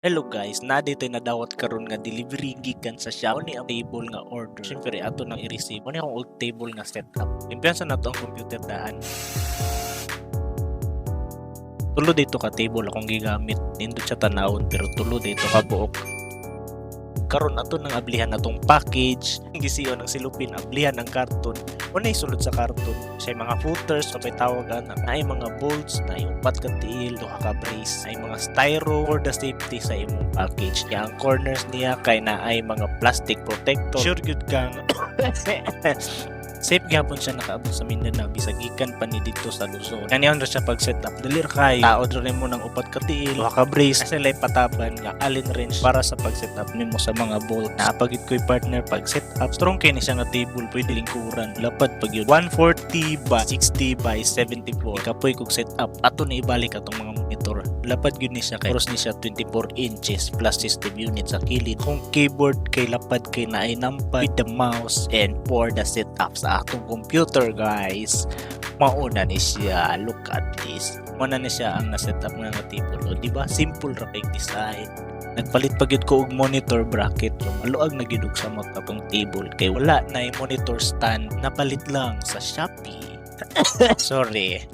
Hello guys, naa dito'y nadawat karon nga delivery gikan sa Shopee. Ni ang table nga order. Syempre ato nang i-receive. Mo ni akong old table nga setup. Limpiyansa nato ang computer daan. Tulo dito ka table akong gigamit. Nindot siya tanawon pero tulo dito ka buok. Karon ato nang ablihan atong package. Gisiyon ang silupin, ablihan ang karton. Unay sulod sa karton. Siya mga footers, sabay tawag ana. Naay mga bolts, naay upat ka tiil, duha ka brace. Naay mga styro for the safety sa imong package. Kaya ang corners niya kay naay mga plastic protector. Sure gyud kang safe gyapon siya nakaabot sa Mindanao bisag gikan pa ni dito sa Luzon. Kaniyon ra siya pag set up. Dali ra kay taod ra nimo ng upat ka tiil, duha ka brace, sila pataban nga Allen wrench para sa pag set up nimo sa mga bolt. Naa pa gyud ko'y partner pag set up. Strong kay ni siya nga table, pwede lingkuran. Lapad pag yun. 140 by 60 by 74. Kapoy kog set up. Ato na ibalik atong mga monitor. Lapad gyud ni siya kay oras ni siya 24 inches plus system unit sa kilid. Kung keyboard kay lapad kay naay numpad with the mouse and for the setup sa atong computer, guys. Mauna ni siya. Look at this. Mauna ni siya ang na-set up nga table. O, di ba? Simple ra kay design. Nagpalit pa gyud ko og monitor bracket. So, maluag na gyud og samot atong table kay wala na monitor stand. Napalit lang sa Shopee. Sorry.